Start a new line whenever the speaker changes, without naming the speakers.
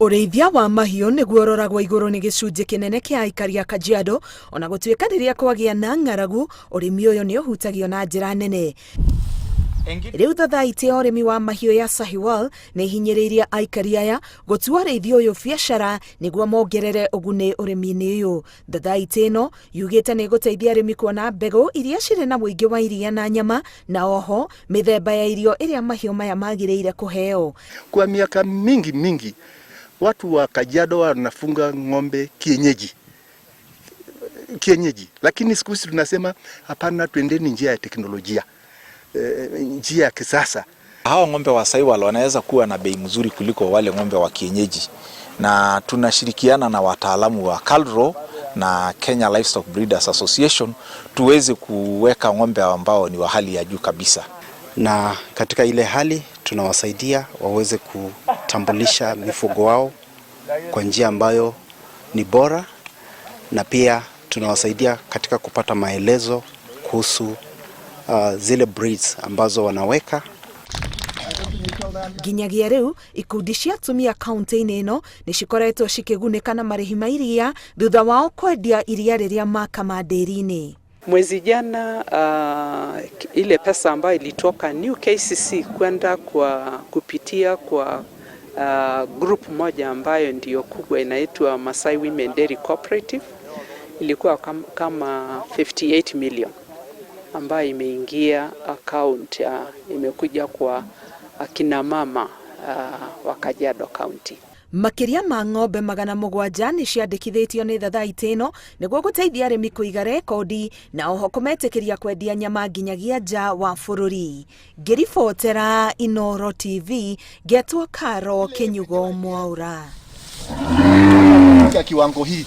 Ũrĩithia wa mahiũ nĩguo ũroragwo igũrũ nĩ gĩcunjĩ kĩnene kĩa aikari a Kajiado, ona gũtuĩka rĩrĩa kwagĩa na ng'aragu, ũrĩmi ũyũ nĩ ũhutagio na njĩra nene. Rĩu thathaitĩ ya ũrĩmi wa mahiũ ya Sahiwal nĩ ĩhinyĩrĩirie aikari aya gũtua ũrĩithia ũyũ biacara nĩguo mongerere ũguni ũrĩmi-inĩ ũyũ. Thathaitĩ ĩno yugĩte nĩ ĩgũteithia arĩmi kuona mbegũ iria cirĩ na ũingĩ wa iria na nyama na oho mĩthemba ya irio ĩrĩa mahiũ maya magĩrĩire kũheo.
Kwa miaka mingi mingi watu wa Kajiado wanafunga ng'ombe kienyeji kienyeji, lakini siku hizi tunasema hapana, twendeni njia ya teknolojia, njia ya kisasa.
Hawa ng'ombe wa Sahiwal wanaweza kuwa na bei mzuri kuliko wale ng'ombe wa kienyeji, na tunashirikiana na wataalamu wa KALRO na Kenya Livestock Breeders Association tuweze kuweka ng'ombe ambao ni wa hali ya juu kabisa.
Na katika ile hali tunawasaidia waweze kutambulisha mifugo wao kwa njia ambayo ni bora, na pia tunawasaidia katika kupata maelezo kuhusu zile breeds ambazo wanaweka.
Nginyagia rĩu ikundi cia atumia kaunti-inĩ ĩno nĩ cikoretwo cikĩgunĩka na marĩhi ma iria thutha wao kwendia iria rĩrĩa makama ndĩri-inĩ.
Mwezi jana ile pesa ambayo ilitoka New KCC kwenda kwa kupitia kwa group moja ambayo ndiyo kubwa inaitwa Masai Women Dairy Cooperative ilikuwa kama 58 million ambayo imeingia account, imekuja kwa akina mama wa Kajiado County.
Makĩria ma ng'ombe 700 nĩ ciandĩkithĩtio nĩ thathaitĩ ĩno nĩguo gũteithia arĩmi kũiga rekondi na oho kũmetĩkĩria kwendia nyama nginyagia nja wa bũrũri. Ngĩribotera Inooro TV, ngetwo Karo Kĩnyugo Mwaura.
Kiwango hii.